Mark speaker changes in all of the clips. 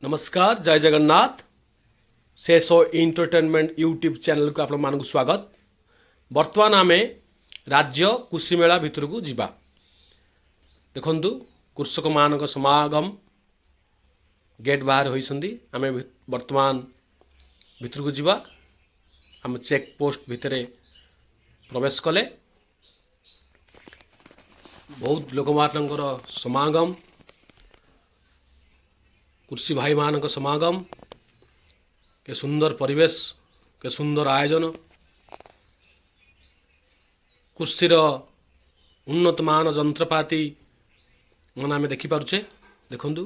Speaker 1: ନମସ୍କାର, ଜୟ ଜଗନ୍ନାଥ। ଶେଷ entertainment YouTube ଚ୍ୟାନେଲକୁ ଆପଣମାନଙ୍କୁ ସ୍ୱାଗତ। ବର୍ତ୍ତମାନ ଆମେ ରାଜ୍ୟ କୃଷି ମେଳା ଭିତରକୁ ଯିବା। ଦେଖନ୍ତୁ, କୃଷକମାନଙ୍କ ସମାଗମ ଗେଟ୍ ବାହାରେ ହୋଇଛନ୍ତି। ଆମେ ବର୍ତ୍ତମାନ ଭିତରକୁ ଯିବା। ଆମେ ଚେକ୍ ପୋଷ୍ଟ ଭିତରେ ପ୍ରବେଶ କଲେ। ବହୁତ ଲୋକମାନଙ୍କର ସମାଗମ, କୃଷି ଭାଇମାନଙ୍କ ସମାଗମ। କେ ସୁନ୍ଦର ପରିବେଶ, କେ ସୁନ୍ଦର ଆୟୋଜନ! କୃଷିର ଉନ୍ନତମାନ ଯନ୍ତ୍ରପାତି ମାନେ ଆମେ ଦେଖିପାରୁଛେ। ଦେଖନ୍ତୁ,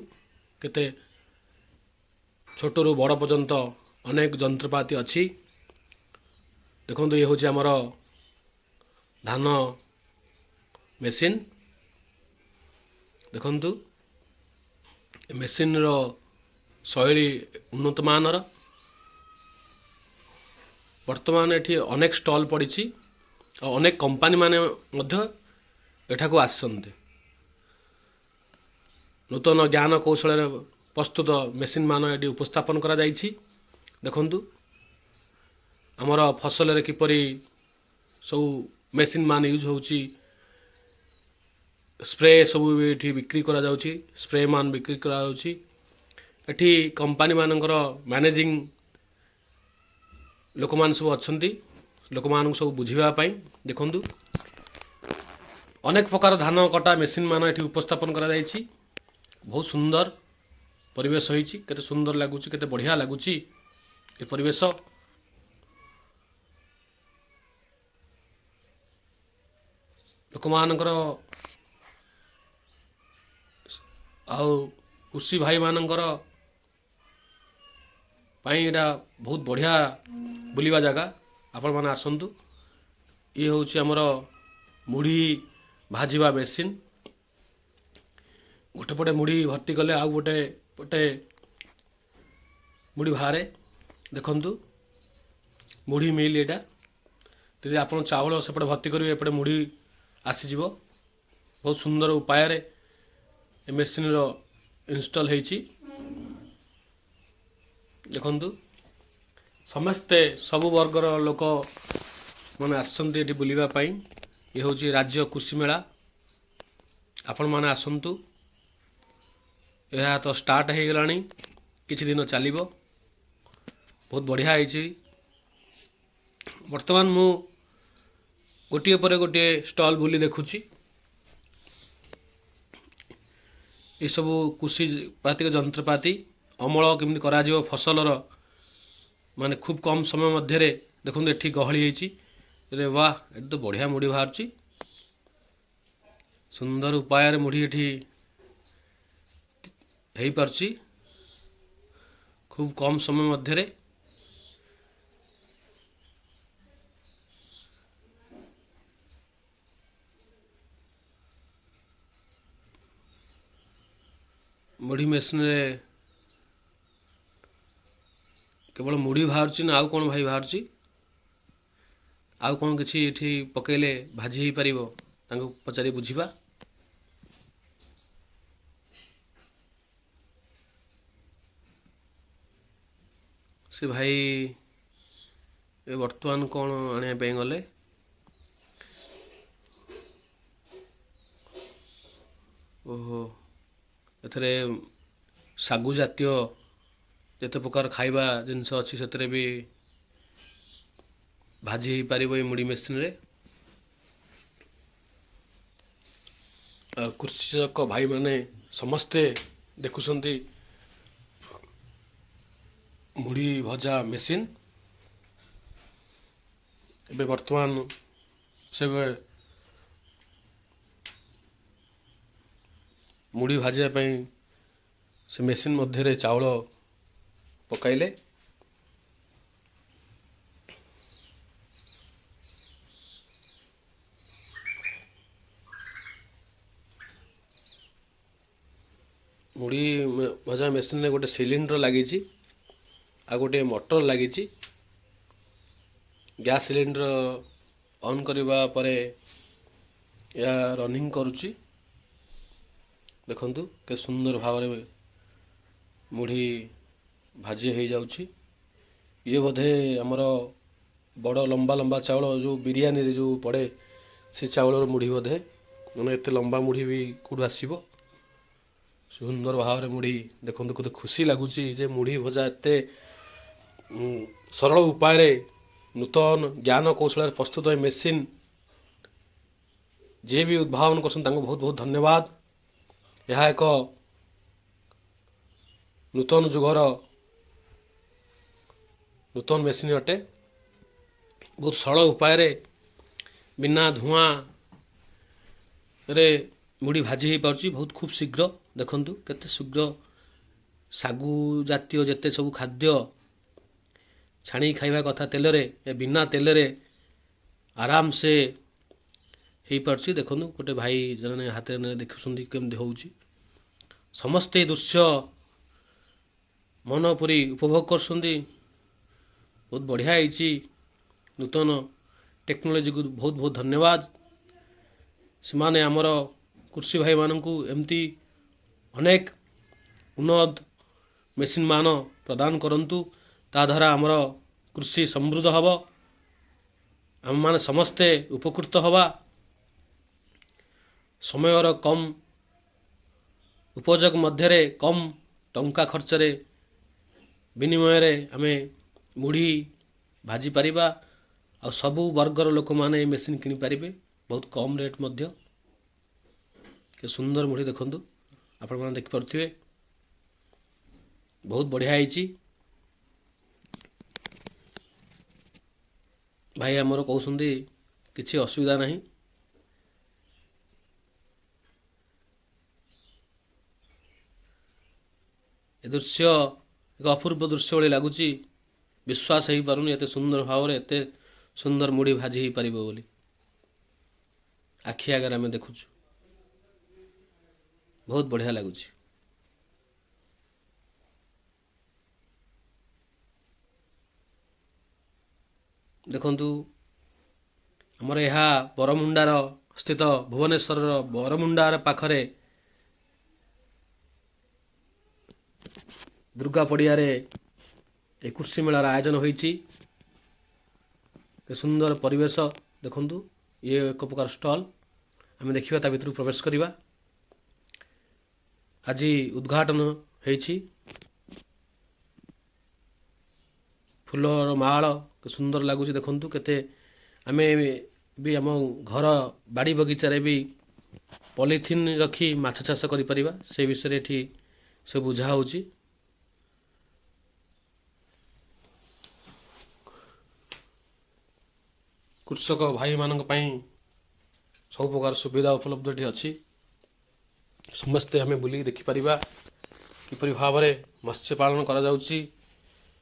Speaker 1: କେତେ ଛୋଟରୁ ବଡ଼ ପର୍ଯ୍ୟନ୍ତ ଅନେକ ଯନ୍ତ୍ରପାତି ଅଛି। ଦେଖନ୍ତୁ, ଇଏ ହେଉଛି ଆମର ଧାନ ମେସିନ୍। ଦେଖନ୍ତୁ, ଏ ମେସିନ୍ର ଶୈଳୀ ଉନ୍ନତମାନର। ବର୍ତ୍ତମାନ ଏଠି ଅନେକ ଷ୍ଟଲ୍ ପଡ଼ିଛି ଆଉ ଅନେକ କମ୍ପାନୀ ମାନେ ମଧ୍ୟ ଏଠାକୁ ଆସିଛନ୍ତି। ନୂତନ ଜ୍ଞାନ କୌଶଳରେ ପ୍ରସ୍ତୁତ ମେସିନ୍ ମାନ ଏଠି ଉପସ୍ଥାପନ କରାଯାଇଛି। ଦେଖନ୍ତୁ, ଆମର ଫସଲରେ କିପରି ସବୁ ମେସିନ୍ ମାନ ୟୁଜ୍ ହେଉଛି। ସ୍ପ୍ରେ ସବୁ ବି ଏଠି ବିକ୍ରି କରାଯାଉଛି, ସ୍ପ୍ରେ ମାନ ବିକ୍ରି କରାଯାଉଛି। ଏଠି କମ୍ପାନୀ ମାନଙ୍କର ମ୍ୟାନେଜିଂ ଲୋକମାନେ ସବୁ ଅଛନ୍ତି, ଲୋକମାନଙ୍କୁ ସବୁ ବୁଝିବା ପାଇଁ। ଦେଖନ୍ତୁ, ଅନେକ ପ୍ରକାର ଧାନ କଟା ମେସିନ୍ ମାନ ଏଠି ଉପସ୍ଥାପନ କରାଯାଇଛି। ବହୁତ ସୁନ୍ଦର ପରିବେଶ ହେଇଛି। କେତେ ସୁନ୍ଦର ଲାଗୁଛି, କେତେ ବଢ଼ିଆ ଲାଗୁଛି ଏ ପରିବେଶ। ଲୋକମାନଙ୍କର ଆଉ କୃଷି ଭାଇମାନଙ୍କର ପାଇଁ ଏଇଟା ବହୁତ ବଢ଼ିଆ ବୁଲିବା ଜାଗା। ଆପଣମାନେ ଆସନ୍ତୁ। ଇଏ ହେଉଛି ଆମର ମୁଢ଼ି ଭାଜିବା ମେସିନ୍। ଗୋଟେ ପଟେ ମୁଢ଼ି ଭର୍ତ୍ତି କଲେ ଆଉ ଗୋଟେ ପଟେ ମୁଢ଼ି ବାହାରେ। ଦେଖନ୍ତୁ, ମୁଢ଼ି ମିଲ୍ ଏଇଟା। ଯଦି ଆପଣ ଚାଉଳ ସେପଟେ ଭର୍ତ୍ତି କରିବେ, ଏପଟେ ମୁଢ଼ି ଆସିଯିବ। ବହୁତ ସୁନ୍ଦର ଉପାୟରେ ଏ ମେସିନ୍ର ଇନଷ୍ଟଲ୍ ହେଇଛି। ଦେଖନ୍ତୁ, ସମସ୍ତେ, ସବୁ ବର୍ଗର ଲୋକ ମାନେ ଆସିଛନ୍ତି ଏଠି ବୁଲିବା ପାଇଁ। ଇଏ ହେଉଛି ରାଜ୍ୟ କୃଷି ମେଳା। ଆପଣମାନେ ଆସନ୍ତୁ। ଏହା ତ ଷ୍ଟାର୍ଟ ହେଇଗଲାଣି, କିଛି ଦିନ ଚାଲିବ। ବହୁତ ବଢ଼ିଆ ହେଇଛି। ବର୍ତ୍ତମାନ ମୁଁ ଗୋଟିଏ ପରେ ଗୋଟିଏ ଷ୍ଟଲ୍ ବୁଲି ଦେଖୁଛି। ଏସବୁ କୃଷି ପ୍ରାତିକ ଯନ୍ତ୍ରପାତି, ଅମଳ କେମିତି କରାଯିବ ଫସଲର, ମାନେ ଖୁବ୍ କମ୍ ସମୟ ମଧ୍ୟରେ। ଦେଖନ୍ତୁ, ଏଠି ଗହଳି ହେଇଛି। ରେ ବାଃ, ଏଠି ତ ବଢ଼ିଆ ମୁଢ଼ି ବାହାରୁଛି। ସୁନ୍ଦର ଉପାୟରେ ମୁଢ଼ି ଏଠି ହେଇପାରୁଛି ଖୁବ୍ କମ୍ ସମୟ ମଧ୍ୟରେ। ମୁଢ଼ି ମେସିନରେ କେବଳ ମୁଢ଼ି ବାହାରୁଛି ନା ଆଉ କ'ଣ ଭାଇ ବାହାରୁଛି? ଆଉ କ'ଣ କିଛି ଏଠି ପକେଇଲେ ଭାଜି ହେଇପାରିବ? ତାଙ୍କୁ ପଚାରି ବୁଝିବା। ସେ ଭାଇ ଏ ବର୍ତ୍ତମାନ କ'ଣ ଆଣିବା ପାଇଁ ଗଲେ? ଓହୋ, ଏଥିରେ ଶାଗୁ ଜାତୀୟ ଯେତେ ପ୍ରକାର ଖାଇବା ଜିନିଷ ଅଛି, ସେଥିରେ ବି ଭାଜି ହେଇପାରିବ ଏଇ ମୁଢ଼ି ମେସିନରେ। ଆଉ କୃଷକ ଭାଇମାନେ ସମସ୍ତେ ଦେଖୁଛନ୍ତି ମୁଢ଼ି ଭଜା ମେସିନ୍। ଏବେ ବର୍ତ୍ତମାନ ସେ ମୁଢ଼ି ଭାଜିବା ପାଇଁ ସେ ମେସିନ୍ ମଧ୍ୟରେ ଚାଉଳ ପକାଇଲେ। ମୁଢ଼ି ଭଜା ମେସିନରେ ଗୋଟେ ସିଲିଣ୍ଡର ଲାଗିଛି ଆଉ ଗୋଟିଏ ମଟର ଲାଗିଛି। ଗ୍ୟାସ୍ ସିଲିଣ୍ଡର ଅନ୍ କରିବା ପରେ ଏହା ରନିଂ କରୁଛି। ଦେଖନ୍ତୁ, କେତେ ସୁନ୍ଦର ଭାବରେ ମୁଢ଼ି ଭାଜି ହେଇଯାଉଛି। ଇଏ ବୋଧେ ଆମର ବଡ଼ ଲମ୍ବା ଲମ୍ବା ଚାଉଳ, ଯେଉଁ ବିରିୟାନୀରେ ଯେଉଁ ପଡ଼େ, ସେ ଚାଉଳର ମୁଢ଼ି ବୋଧେ। ମାନେ ଏତେ ଲମ୍ବା ମୁଢ଼ି ବି କେଉଁଠୁ ଆସିବ? ସୁନ୍ଦର ଭାବରେ ମୁଢ଼ି ଦେଖନ୍ତୁ, କେତେ ଖୁସି ଲାଗୁଛି ଯେ ମୁଢ଼ି ଭଜା ଏତେ ସରଳ ଉପାୟରେ ନୂତନ ଜ୍ଞାନ କୌଶଳରେ ପ୍ରସ୍ତୁତ ଏ ମେସିନ୍। ଯିଏ ବି ଉଦ୍ଭାବନ କରୁଛନ୍ତି, ତାଙ୍କୁ ବହୁତ ବହୁତ ଧନ୍ୟବାଦ। ଏହା ଏକ ନୂତନ ଯୁଗର ନୂତନ ମେସିନ୍ ଅଟେ। ବହୁତ ସରଳ ଉପାୟରେ ବିନା ଧୂଆଁରେ ମୁଢ଼ି ଭାଜି ହେଇପାରୁଛି ବହୁତ ଖୁବ୍ ଶୀଘ୍ର। ଦେଖନ୍ତୁ କେତେ ଶୀଘ୍ର ଶାଗୁ ଜାତୀୟ ଯେତେ ସବୁ ଖାଦ୍ୟ ଛାଣିକି ଖାଇବା କଥା ତେଲରେ, ଏ ବିନା ତେଲରେ ଆରାମସେ ହେଇପାରୁଛି। ଦେଖନ୍ତୁ, ଗୋଟେ ଭାଇ ଜଣେ ହାତରେ ଦେଖୁଛନ୍ତି କେମିତି ହେଉଛି। ସମସ୍ତେ ଏ ଦୃଶ୍ୟ ମନ ପୁରି ଉପଭୋଗ କରୁଛନ୍ତି। ବହୁତ ବଢ଼ିଆ ହେଇଛି। ନୂତନ ଟେକ୍ନୋଲୋଜିକୁ ବହୁତ ବହୁତ ଧନ୍ୟବାଦ। ସେମାନେ ଆମର କୃଷି ଭାଇମାନଙ୍କୁ ଏମିତି ଅନେକ ଉନ୍ନତ ମେସିନ୍ ମାନ ପ୍ରଦାନ କରନ୍ତୁ। ତା ଦ୍ୱାରା ଆମର କୃଷି ସମୃଦ୍ଧ ହେବ, ଆମେମାନେ ସମସ୍ତେ ଉପକୃତ ହେବା। ସମୟର କମ୍ ଉପଯୋଗ ମଧ୍ୟରେ, କମ୍ ଟଙ୍କା ଖର୍ଚ୍ଚରେ ବିନିମୟରେ ଆମେ ମୁଢ଼ି ଭାଜି ପାରିବା ଆଉ ସବୁ ବର୍ଗର ଲୋକମାନେ ଏ ମେସିନ୍ କିଣିପାରିବେ। ବହୁତ କମ୍ ରେଟ୍ ମଧ୍ୟ। କି ସୁନ୍ଦର ମୁଢ଼ି ଦେଖନ୍ତୁ, ଆପଣମାନେ ଦେଖିପାରୁଥିବେ, ବହୁତ ବଢ଼ିଆ ହେଇଛି। ଭାଇ ଆମର କହୁଛନ୍ତି କିଛି ଅସୁବିଧା ନାହିଁ। ଏ ଦୃଶ୍ୟ ଏକ ଅପୂର୍ବ ଦୃଶ୍ୟ ଭଳି ଲାଗୁଛି। ବିଶ୍ୱାସ ହେଇପାରୁନି, ଏତେ ସୁନ୍ଦର ଭାବରେ ଏତେ ସୁନ୍ଦର ମୁଢ଼ି ଭାଜି ହେଇପାରିବ ବୋଲି ଆଖି ଆଗରେ ଆମେ ଦେଖୁଛୁ। ବହୁତ ବଢ଼ିଆ ଲାଗୁଛି। ଦେଖନ୍ତୁ, ଆମର ଏହା ବରମୁଣ୍ଡାର ସ୍ଥିତ, ଭୁବନେଶ୍ୱରର ବରମୁଣ୍ଡାର ପାଖରେ ଦୁର୍ଗା ପଡ଼ିଆରେ ଏ କୃଷି ମେଳାର ଆୟୋଜନ ହୋଇଛି। ସୁନ୍ଦର ପରିବେଶ ଦେଖନ୍ତୁ। ଇଏ ଏକ ପ୍ରକାର ଷ୍ଟଲ୍, ଆମେ ଦେଖିବା, ତା ଭିତରକୁ ପ୍ରବେଶ କରିବା। ଆଜି ଉଦ୍ଘାଟନ ହେଇଛି। ଫୁଲର ମାଳ ସୁନ୍ଦର ଲାଗୁଛି ଦେଖନ୍ତୁ କେତେ। ଆମେ ବି ଆମ ଘର ବାଡ଼ି ବଗିଚାରେ ବି ପଲିଥିନ୍ ରଖି ମାଛ ଚାଷ କରିପାରିବା, ସେ ବିଷୟରେ ଏଠି ସବୁ ବୁଝା ହେଉଛି। କୃଷକ ଭାଇମାନଙ୍କ ପାଇଁ ସବୁ ପ୍ରକାର ସୁବିଧା ଉପଲବ୍ଧ ଏଠି ଅଛି। ସମସ୍ତେ ଆମେ ବୁଲିକି ଦେଖିପାରିବା କିପରି ଭାବରେ ମତ୍ସ୍ୟ ପାଳନ କରାଯାଉଛି,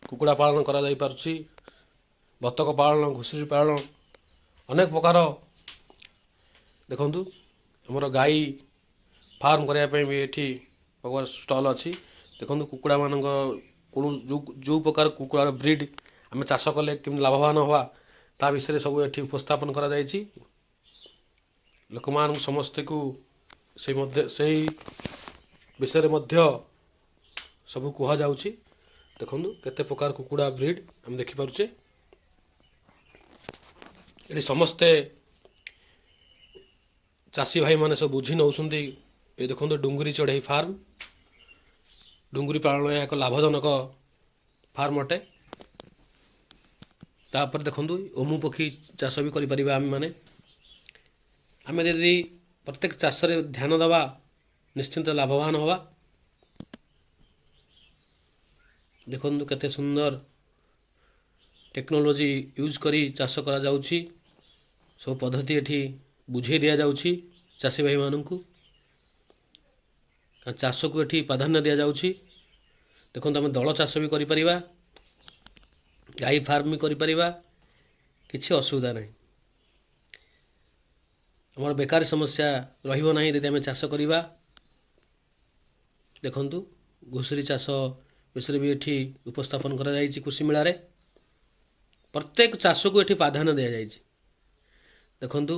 Speaker 1: କୁକୁଡ଼ା ପାଳନ କରାଯାଇପାରୁଛି, ବତକ ପାଳନ, ଘୁଷୁରୀ ପାଳନ, ଅନେକ ପ୍ରକାର। ଦେଖନ୍ତୁ, ଆମର ଗାଈ ଫାର୍ମ କରିବା ପାଇଁ ବି ଏଠି ଷ୍ଟଲ୍ ଅଛି। ଦେଖନ୍ତୁ, କୁକୁଡ଼ାମାନଙ୍କ ଯେଉଁ ଯେଉଁ ପ୍ରକାର କୁକୁଡ଼ାର ବ୍ରିଡ଼ ଆମେ ଚାଷ କଲେ କେମିତି ଲାଭବାନ ହେବା, ତା ବିଷୟରେ ସବୁ ଏଠି ଉପସ୍ଥାପନ କରାଯାଇଛି ଲୋକମାନଙ୍କୁ। ସମସ୍ତଙ୍କୁ ସେଇ ମଧ୍ୟ ସେଇ ବିଷୟରେ ମଧ୍ୟ ସବୁ କୁହାଯାଉଛି। ଦେଖନ୍ତୁ, କେତେ ପ୍ରକାର କୁକୁଡ଼ା ବ୍ରିଡ଼ ଆମେ ଦେଖିପାରୁଛେ ଏଠି। ସମସ୍ତେ ଚାଷୀ ଭାଇମାନେ ସବୁ ବୁଝି ନେଉଛନ୍ତି। ଏ ଦେଖନ୍ତୁ, ଡୁଙ୍ଗୁରି ଚଢ଼େଇ ଫାର୍ମ। ଡୁଙ୍ଗୁରି ପାଳନ ଏହା ଏକ ଲାଭଜନକ ଫାର୍ମ ଅଟେ। ତାପରେ ଦେଖନ୍ତୁ, ଓମୁ ପକ୍ଷୀ ଚାଷ ବି କରିପାରିବା ଆମେମାନେ। ଆମେ ଯଦି ପ୍ରତ୍ୟେକ ଚାଷରେ ଧ୍ୟାନ ଦେବା, ନିଶ୍ଚିନ୍ତ ଲାଭବାନ ହେବା। ଦେଖନ୍ତୁ, କେତେ ସୁନ୍ଦର ଟେକ୍ନୋଲୋଜି ୟୁଜ୍ କରି ଚାଷ କରାଯାଉଛି। ସବୁ ପଦ୍ଧତି ଏଠି ବୁଝେଇ ଦିଆଯାଉଛି ଚାଷୀ ଭାଇମାନଙ୍କୁ। ଚାଷକୁ ଏଠି ପ୍ରାଧାନ୍ୟ ଦିଆଯାଉଛି। ଦେଖନ୍ତୁ, ଆମେ ଦଳ ଚାଷ ବି କରିପାରିବା, ଗାଈ ଫାର୍ମ ବି କରିପାରିବା, କିଛି ଅସୁବିଧା ନାହିଁ। ଆମର ବେକାରୀ ସମସ୍ୟା ରହିବ ନାହିଁ ଯଦି ଆମେ ଚାଷ କରିବା। ଦେଖନ୍ତୁ, ଘୁଷୁରୀ ଚାଷ ବିଷୟରେ ବି ଏଠି ଉପସ୍ଥାପନ କରାଯାଇଛି। କୃଷି ମେଳାରେ ପ୍ରତ୍ୟେକ ଚାଷକୁ ଏଠି ପ୍ରାଧାନ୍ୟ ଦିଆଯାଇଛି। ଦେଖନ୍ତୁ,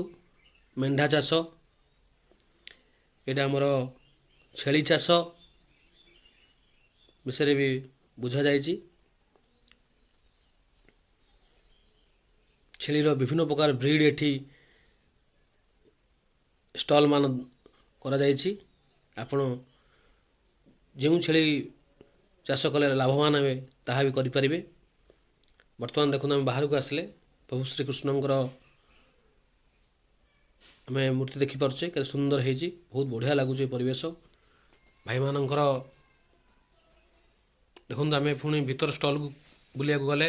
Speaker 1: ମେଣ୍ଢା ଚାଷ, ଏଇଟା ଆମର ଛେଳି ଚାଷ। ବିଷୟରେ ବି ବୁଝାଯାଇଛି। ଛେଳିର ବିଭିନ୍ନ ପ୍ରକାର ବ୍ରିଡ୍ ଏଠି ଷ୍ଟଲ୍ ମାନ କରାଯାଇଛି। ଆପଣ ଯେଉଁ ଛେଳି ଚାଷ କଲେ ଲାଭବାନ ହେବେ, ତାହା ବି କରିପାରିବେ। ବର୍ତ୍ତମାନ ଦେଖନ୍ତୁ, ଆମେ ବାହାରକୁ ଆସିଲେ ପ୍ରଭୁ ଶ୍ରୀକୃଷ୍ଣଙ୍କର ଆମେ ମୂର୍ତ୍ତି ଦେଖିପାରୁଛେ। କେତେ ସୁନ୍ଦର ହେଇଛି, ବହୁତ ବଢ଼ିଆ ଲାଗୁଛି ଏ ପରିବେଶ ଭାଇମାନଙ୍କର। ଦେଖନ୍ତୁ, ଆମେ ପୁଣି ଭିତର ଷ୍ଟଲ୍କୁ ବୁଲିବାକୁ ଗଲେ,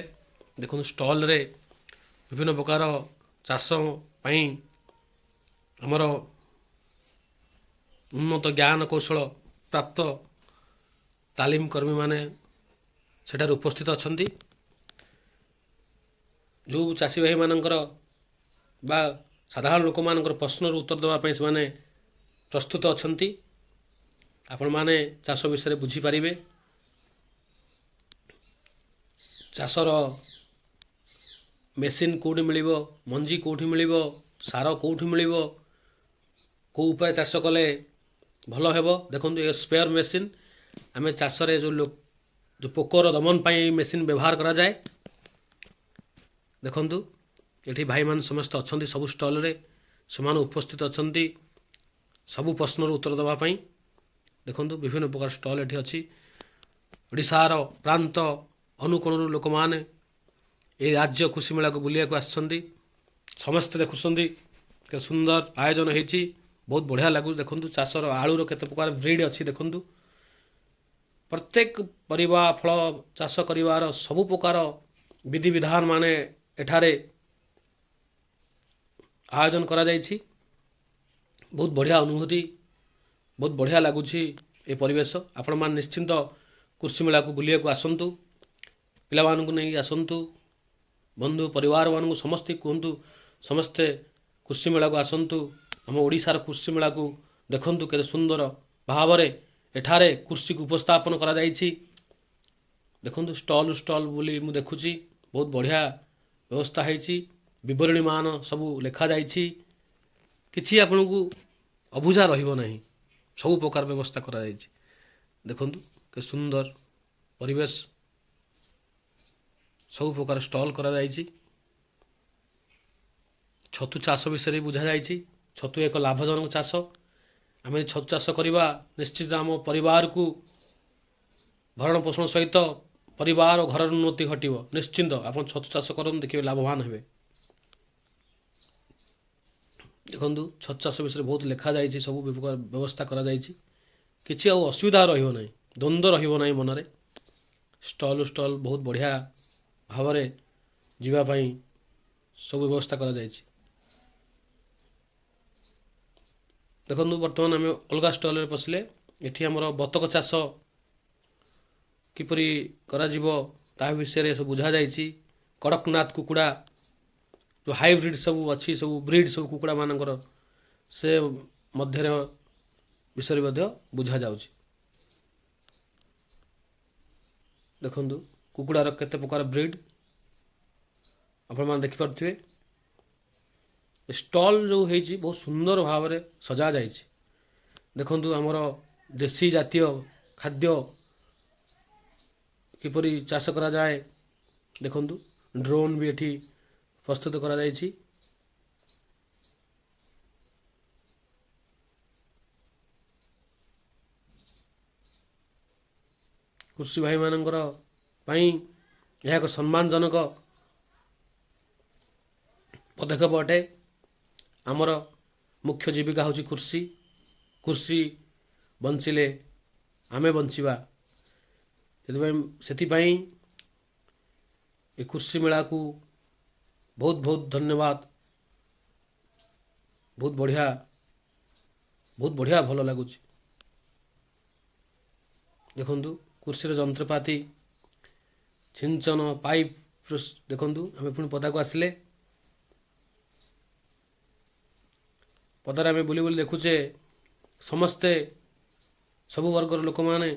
Speaker 1: ଦେଖନ୍ତୁ, ଷ୍ଟଲ୍ରେ ବିଭିନ୍ନ ପ୍ରକାର ଚାଷ ପାଇଁ ଆମର ଉନ୍ନତ ଜ୍ଞାନ କୌଶଳ ପ୍ରାପ୍ତ ତାଲିମ କର୍ମୀମାନେ ସେଠାରେ ଉପସ୍ଥିତ ଅଛନ୍ତି। ଯେଉଁ ଚାଷୀ ଭାଇମାନଙ୍କର ବା ସାଧାରଣ ଲୋକମାନଙ୍କର ପ୍ରଶ୍ନର ଉତ୍ତର ଦେବା ପାଇଁ ସେମାନେ ପ୍ରସ୍ତୁତ ଅଛନ୍ତି। ଆପଣମାନେ ଚାଷ ବିଷୟରେ ବୁଝିପାରିବେ। ଚାଷର ମେସିନ୍ କେଉଁଠି ମିଳିବ, ମଞ୍ଜି କେଉଁଠି ମିଳିବ, ସାର କେଉଁଠି ମିଳିବ, କେଉଁ ଉପାୟରେ ଚାଷ କଲେ ଭଲ ହେବ। ଦେଖନ୍ତୁ, ଏ ସ୍ପ୍ରେୟର ମେସିନ୍, ଆମେ ଚାଷରେ ଯେଉଁ ପୋକର ଦମନ ପାଇଁ ମେସିନ୍ ବ୍ୟବହାର କରାଯାଏ। ଦେଖନ୍ତୁ, ଏଠି ଭାଇମାନେ ସମସ୍ତେ ଅଛନ୍ତି। ସବୁ ଷ୍ଟଲ୍ରେ ସେମାନେ ଉପସ୍ଥିତ ଅଛନ୍ତି ସବୁ ପ୍ରଶ୍ନର ଉତ୍ତର ଦେବା ପାଇଁ। ଦେଖନ୍ତୁ, ବିଭିନ୍ନ ପ୍ରକାର ଷ୍ଟଲ୍ ଏଠି ଅଛି। ଓଡ଼ିଶାର ପ୍ରାନ୍ତ ଅନୁକୋଣରୁ ଲୋକମାନେ ଏହି ରାଜ୍ୟ କୃଷି ମେଳାକୁ ବୁଲିବାକୁ ଆସିଛନ୍ତି। ସମସ୍ତେ ଦେଖୁଛନ୍ତି କେତେ ସୁନ୍ଦର ଆୟୋଜନ ହେଇଛି, ବହୁତ ବଢ଼ିଆ ଲାଗୁଛି। ଦେଖନ୍ତୁ, ଚାଷର ଆଳୁର କେତେ ପ୍ରକାର ବ୍ରିଡ୍ ଅଛି। ଦେଖନ୍ତୁ, ପ୍ରତ୍ୟେକ ପରିବା ଫଳ ଚାଷ କରିବାର ସବୁ ପ୍ରକାର ବିଧିବିଧାନ ମାନେ ଏଠାରେ ଆୟୋଜନ କରାଯାଇଛି। ବହୁତ ବଢ଼ିଆ ଅନୁଭୂତି, ବହୁତ ବଢ଼ିଆ ଲାଗୁଛି ଏ ପରିବେଶ। ଆପଣମାନେ ନିଶ୍ଚିନ୍ତ କୃଷି ମେଳାକୁ ବୁଲିବାକୁ ଆସନ୍ତୁ, ପିଲାମାନଙ୍କୁ ନେଇ ଆସନ୍ତୁ, ବନ୍ଧୁ ପରିବାରମାନଙ୍କୁ ସମସ୍ତେ କୁହନ୍ତୁ, ସମସ୍ତେ କୃଷି ମେଳାକୁ ଆସନ୍ତୁ। ଆମ ଓଡ଼ିଶାର କୃଷି ମେଳାକୁ ଦେଖନ୍ତୁ, କେତେ ସୁନ୍ଦର ଭାବରେ ଏଠାରେ କୃଷିକୁ ଉପସ୍ଥାପନ କରାଯାଇଛି। ଦେଖନ୍ତୁ, ଷ୍ଟଲ୍ ଷ୍ଟଲ୍ ବୋଲି ମୁଁ ଦେଖୁଛି, ବହୁତ ବଢ଼ିଆ ବ୍ୟବସ୍ଥା ହେଇଛି। ବିବରଣୀ ମାନ ସବୁ ଲେଖାଯାଇଛି। କିଛି ଆପଣଙ୍କୁ ଅବୁଝା ରହିବ ନାହିଁ, ସବୁ ପ୍ରକାର ବ୍ୟବସ୍ଥା କରାଯାଇଛି। ଦେଖନ୍ତୁ, କେତେ ସୁନ୍ଦର ପରିବେଶ, ସବୁ ପ୍ରକାର ଷ୍ଟଲ୍ କରାଯାଇଛି। ଛତୁ ଚାଷ ବିଷୟରେ ବି ବୁଝାଯାଇଛି। ଛତୁ ଏକ ଲାଭଜନକ ଚାଷ। ଆମେ ଛତୁ ଚାଷ କରିବା, ନିଶ୍ଚିତ ଆମ ପରିବାରକୁ ଭରଣ ପୋଷଣ ସହିତ ପରିବାର ଓ ଘରର ଉନ୍ନତି ଘଟିବ। ନିଶ୍ଚିନ୍ତ ଆପଣ ଛତୁ ଚାଷ କରନ୍ତୁ, ଦେଖିବେ ଲାଭବାନ ହେବେ। ଦେଖନ୍ତୁ, ଛତୁ ଚାଷ ବିଷୟରେ ବହୁତ ଲେଖାଯାଇଛି, ସବୁ ପ୍ରକାର ବ୍ୟବସ୍ଥା କରାଯାଇଛି। କିଛି ଆଉ ଅସୁବିଧା ରହିବ ନାହିଁ, ଦ୍ୱନ୍ଦ୍ୱ ରହିବ ନାହିଁ ମନରେ। ଷ୍ଟଲ୍ ଷ୍ଟଲ୍ ବହୁତ ବଢ଼ିଆ ଭାବରେ ଯିବା ପାଇଁ ସବୁ ବ୍ୟବସ୍ଥା କରାଯାଇଛି। ଦେଖନ୍ତୁ, ବର୍ତ୍ତମାନ ଆମେ ଅଲଗା ଷ୍ଟଲ୍ରେ ପଶିଲେ। ଏଠି ଆମର ବତକ ଚାଷ କିପରି କରାଯିବ, ତାହା ବିଷୟରେ ସବୁ ବୁଝାଯାଇଛି। କଡ଼କନାଥ କୁକୁଡ଼ା ଯେଉଁ ହାଇବ୍ରିଡ଼ ସବୁ ଅଛି, ସବୁ ବ୍ରିଡ଼ ସବୁ କୁକୁଡ଼ାମାନଙ୍କର, ସେ ମଧ୍ୟରେ ବିଷୟରେ ମଧ୍ୟ ବୁଝାଯାଉଛି। ଦେଖନ୍ତୁ, କୁକୁଡ଼ାର କେତେ ପ୍ରକାର ବ୍ରିଡ଼ ଆପଣମାନେ ଦେଖିପାରୁଥିବେ। ଷ୍ଟଲ୍ ଯେଉଁ ହେଇଛି, ବହୁତ ସୁନ୍ଦର ଭାବରେ ସଜା ଯାଇଛି। ଦେଖନ୍ତୁ, ଆମର ଦେଶୀ ଜାତୀୟ ଖାଦ୍ୟ କିପରି ଚାଷ କରାଯାଏ। ଦେଖନ୍ତୁ, ଡ୍ରୋନ୍ ବି ଏଠି ପ୍ରସ୍ତୁତ କରାଯାଇଛି। କୃଷି ଭାଇମାନଙ୍କର ପାଇଁ ଏହା ଏକ ସମ୍ମାନଜନକ ପଦକ୍ଷେପ ଅଟେ। ଆମର ମୁଖ୍ୟ ଜୀବିକା ହେଉଛି କୃଷି। କୃଷି ବଞ୍ଚିଲେ ଆମେ ବଞ୍ଚିବା। ସେଥିପାଇଁ ଏ କୃଷି ମେଳାକୁ ବହୁତ ବହୁତ ଧନ୍ୟବାଦ। ବହୁତ ବଢ଼ିଆ, ବହୁତ ବଢ଼ିଆ, ଭଲ ଲାଗୁଛି। ଦେଖନ୍ତୁ, କୃଷିର ଯନ୍ତ୍ରପାତି, ସିଞ୍ଚନ ପାଇପ୍। ଦେଖନ୍ତୁ, ଆମେ ପୁଣି ପଦାକୁ ଆସିଲେ। ପଦାରେ ଆମେ ବୁଲି ବୁଲି ଦେଖୁଛେ, ସମସ୍ତେ ସବୁ ବର୍ଗର ଲୋକମାନେ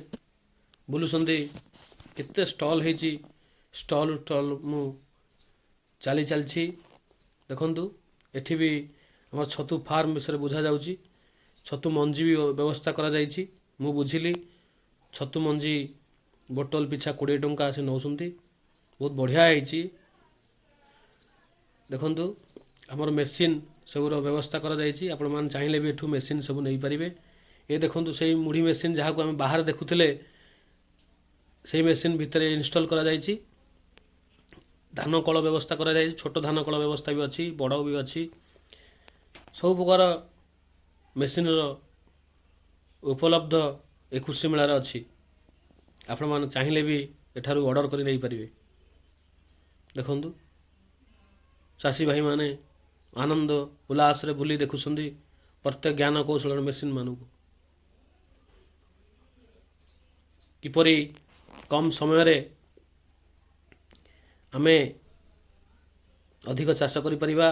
Speaker 1: ବୁଲୁଛନ୍ତି। କେତେ ଷ୍ଟଲ୍ ହେଇଛି, ଷ୍ଟଲ୍ ଷ୍ଟଲ୍ ମୁଁ ଚାଲି ଚାଲିଛି। ଦେଖନ୍ତୁ, ଏଠି ବି ଆମର ଛତୁ ଫାର୍ମ ବିଷୟରେ ବୁଝାଯାଉଛି। ଛତୁ ମଞ୍ଜି ବି ବ୍ୟବସ୍ଥା କରାଯାଇଛି। ମୁଁ ବୁଝିଲି, ଛତୁ ମଞ୍ଜି ବୋଟଲ ପିଛା 20 ଟଙ୍କା ସେ ନେଉଛନ୍ତି। ବହୁତ ବଢ଼ିଆ ହେଇଛି। ଦେଖନ୍ତୁ, ଆମର ମେସିନ୍ ସବୁର ବ୍ୟବସ୍ଥା କରାଯାଇଛି। ଆପଣମାନେ ଚାହିଁଲେ ବି ଏଠୁ ମେସିନ୍ ସବୁ ନେଇପାରିବେ। ଏ ଦେଖନ୍ତୁ, ସେଇ ମୁଢ଼ି ମେସିନ୍ ଯାହାକୁ ଆମେ ବାହାରେ ଦେଖୁଥିଲେ, ସେଇ ମେସିନ୍ ଭିତରେ ଇନଷ୍ଟଲ୍ କରାଯାଇଛି। ଧାନ କଳ ବ୍ୟବସ୍ଥା କରାଯାଇଛି। ଛୋଟ ଧାନ କଳ ବ୍ୟବସ୍ଥା ବି ଅଛି, ବଡ଼ ବି ଅଛି। ସବୁ ପ୍ରକାର ମେସିନ୍ର ଉପଲବ୍ଧ ଏ କୃଷି ମେଳାରେ ଅଛି। ଆପଣମାନେ ଚାହିଁଲେ ବି ଏଠାରୁ ଅର୍ଡ଼ର କରି ନେଇପାରିବେ। ଦେଖନ୍ତୁ, ଚାଷୀ ଭାଇମାନେ ଆନନ୍ଦ ଉଲ୍ଲାସରେ ବୁଲି ଦେଖୁଛନ୍ତି ପ୍ରତ୍ୟେକ ଜ୍ଞାନ କୌଶଳର ମେସିନ୍ ମାନଙ୍କୁ। କିପରି କମ୍ ସମୟରେ ଆମେ ଅଧିକ ଚାଷ କରିପାରିବା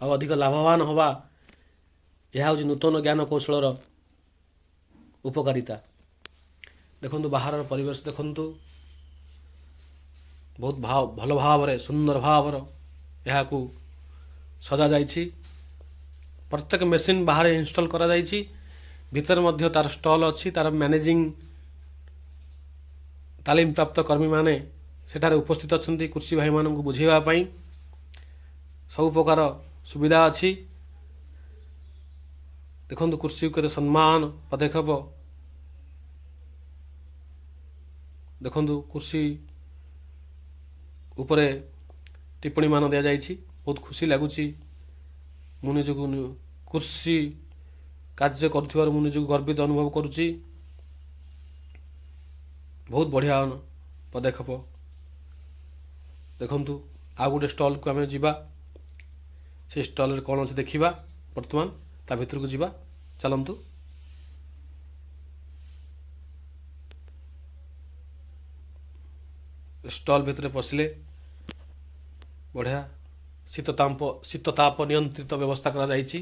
Speaker 1: ଆଉ ଅଧିକ ଲାଭବାନ ହେବା, ଏହା ହେଉଛି ନୂତନ ଜ୍ଞାନ କୌଶଳର ଉପକାରିତା। ଦେଖନ୍ତୁ, ବାହାରର ପରିବେଶ ଦେଖନ୍ତୁ। ବହୁତ ଭଲ ଭାବରେ, ସୁନ୍ଦର ଭାବର ଏହାକୁ ସଜାଯାଇଛି। ପ୍ରତ୍ୟେକ ମେସିନ୍ ବାହାରେ ଇନଷ୍ଟଲ୍ କରାଯାଇଛି। ଭିତରେ ମଧ୍ୟ ତାର ଷ୍ଟଲ୍ ଅଛି। ତାର ମ୍ୟାନେଜିଂ ତାଲିମପ୍ରାପ୍ତ କର୍ମୀମାନେ ସେଠାରେ ଉପସ୍ଥିତ ଅଛନ୍ତି କୃଷି ଭାଇମାନଙ୍କୁ ବୁଝେଇବା ପାଇଁ। ସବୁ ପ୍ରକାର ସୁବିଧା ଅଛି। ଦେଖନ୍ତୁ, କୃଷିକୁ କେତେ ସମ୍ମାନ ପଦକ୍ଷେପ। ଦେଖନ୍ତୁ, କୃଷି ଉପରେ ଟିପ୍ପଣୀମାନ ଦିଆଯାଇଛି। ବହୁତ ଖୁସି ଲାଗୁଛି। ମୁଁ ନିଜକୁ କୃଷି କାର୍ଯ୍ୟ କରୁଥିବାରୁ ମୁଁ ନିଜକୁ ଗର୍ବିତ ଅନୁଭବ କରୁଛି। ବହୁତ ବଢ଼ିଆ ପଦକ୍ଷେପ। ଦେଖନ୍ତୁ, ଆଉ ଗୋଟେ ଷ୍ଟଲ୍କୁ ଆମେ ଯିବା। ସେ ଷ୍ଟଲ୍ରେ କ'ଣ ଅଛି ଦେଖିବା। ବର୍ତ୍ତମାନ ତା ଭିତରକୁ ଯିବା, ଚାଲନ୍ତୁ। ଷ୍ଟଲ୍ ଭିତରେ ପଶିଲେ ବଢ଼ିଆ ଶୀତତାପ ନିୟନ୍ତ୍ରିତ ବ୍ୟବସ୍ଥା କରାଯାଇଛି।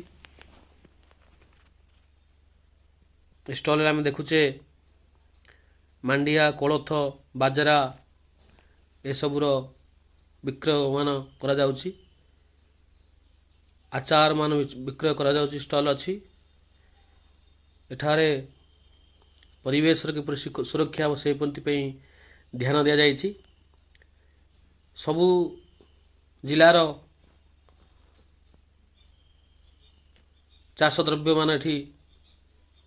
Speaker 1: ଏ ଷ୍ଟଲ୍ରେ ଆମେ ଦେଖୁଛେ ମାଣ୍ଡିଆ, କୋଳଥ, ବାଜରା ଏସବୁର ବିକ୍ରୟମାନ କରାଯାଉଛି। ଆଚାର ମାନ ବିକ୍ରୟ କରାଯାଉଛି। ଷ୍ଟଲ୍ ଅଛି ଏଠାରେ। ପରିବେଶର କିପରି ସୁରକ୍ଷା ହେବ, ସେ ପାଇଁ ଧ୍ୟାନ ଦିଆଯାଇଛି। ସବୁ ଜିଲ୍ଲାର ଚାଷ ଦ୍ରବ୍ୟମାନ ଏଠି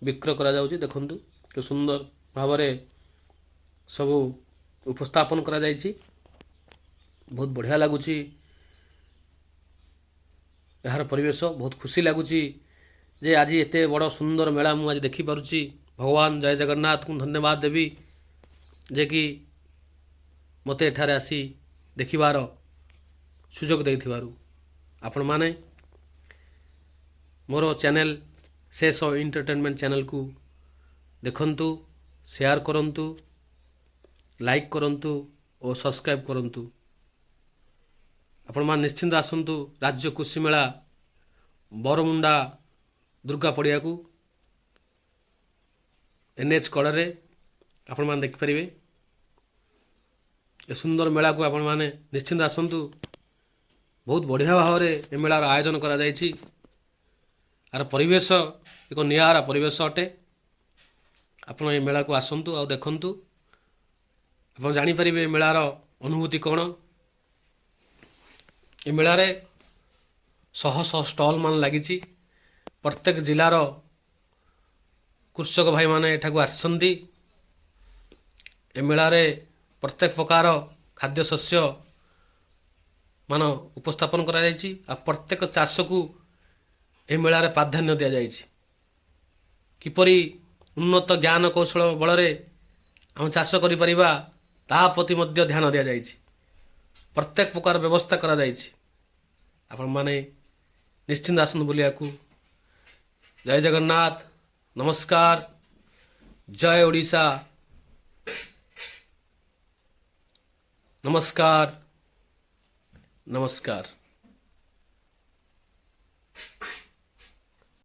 Speaker 1: ବିକ୍ରୟ କରାଯାଉଛି। ଦେଖନ୍ତୁ, କି ସୁନ୍ଦର ଭାବରେ ସବୁ ଉପସ୍ଥାପନ କରାଯାଇଛି। ବହୁତ ବଢ଼ିଆ ଲାଗୁଛି ଏହାର ପରିବେଶ। ବହୁତ ଖୁସି ଲାଗୁଛି ଯେ ଆଜି ଏତେ ବଡ଼ ସୁନ୍ଦର ମେଳା ମୁଁ ଆଜି ଦେଖିପାରୁଛି। ଭଗବାନ ଜୟ ଜଗନ୍ନାଥଙ୍କୁ ଧନ୍ୟବାଦ ଦେବି ଯେ କି ମୋତେ ଏଠାରେ ଆସି ଦେଖିବାର ସୁଯୋଗ ଦେଇଥିବାରୁ। ଆପଣମାନେ ମୋର ଚ୍ୟାନେଲ୍ ଶେଷ ଏଣ୍ଟରଟେନମେଣ୍ଟ ଚ୍ୟାନେଲକୁ ଦେଖନ୍ତୁ, ସେୟାର କରନ୍ତୁ, ଲାଇକ୍ କରନ୍ତୁ ଓ ସବସ୍କ୍ରାଇବ୍ କରନ୍ତୁ। ଆପଣମାନେ ନିଶ୍ଚିନ୍ତ ଆସନ୍ତୁ ରାଜ୍ୟ କୃଷି ମେଳା ବରମୁଣ୍ଡା ଦୁର୍ଗା ପଡ଼ିଆକୁ। ଏନ୍ଏଚ୍ କଡ଼ରେ ଆପଣମାନେ ଦେଖିପାରିବେ ଏ ସୁନ୍ଦର ମେଳାକୁ। ଆପଣମାନେ ନିଶ୍ଚିନ୍ତ ଆସନ୍ତୁ। ବହୁତ ବଢ଼ିଆ ଭାବରେ ଏ ମେଳାର ଆୟୋଜନ କରାଯାଇଛି। ଆର ପରିବେଶ ଏକ ନିଆରା ପରିବେଶ ଅଟେ। ଆପଣ ଏ ମେଳାକୁ ଆସନ୍ତୁ ଆଉ ଦେଖନ୍ତୁ। ଆପଣ ଜାଣିପାରିବେ ଏ ମେଳାର ଅନୁଭୂତି କ'ଣ। ଏ ମେଳାରେ ଶହ ଶହ ଷ୍ଟଲ୍ ମାନ ଲାଗିଛି। ପ୍ରତ୍ୟେକ ଜିଲ୍ଲାର କୃଷକ ଭାଇମାନେ ଏଠାକୁ ଆସିଛନ୍ତି। ଏ ମେଳାରେ ପ୍ରତ୍ୟେକ ପ୍ରକାର ଖାଦ୍ୟ ଶସ୍ୟ ମାନ ଉପସ୍ଥାପନ କରାଯାଇଛି ଆଉ ପ୍ରତ୍ୟେକ ଚାଷକୁ ଏ ମେଳାରେ ପ୍ରାଧାନ୍ୟ ଦିଆଯାଇଛି। କିପରି ଉନ୍ନତ ଜ୍ଞାନ କୌଶଳ ବଳରେ ଆମେ ଚାଷ କରିପାରିବା, ତାହା ପ୍ରତି ମଧ୍ୟ ଧ୍ୟାନ ଦିଆଯାଇଛି। ପ୍ରତ୍ୟେକ ପ୍ରକାର ବ୍ୟବସ୍ଥା କରାଯାଇଛି। ଆପଣମାନେ ନିଶ୍ଚିନ୍ତ ଆସନ୍ତୁ ବୁଲିବାକୁ। ଜୟ ଜଗନ୍ନାଥ, ନମସ୍କାର, ଜୟ ଓଡ଼ିଶା, ନମସ୍କାର, ନମସ୍କାର।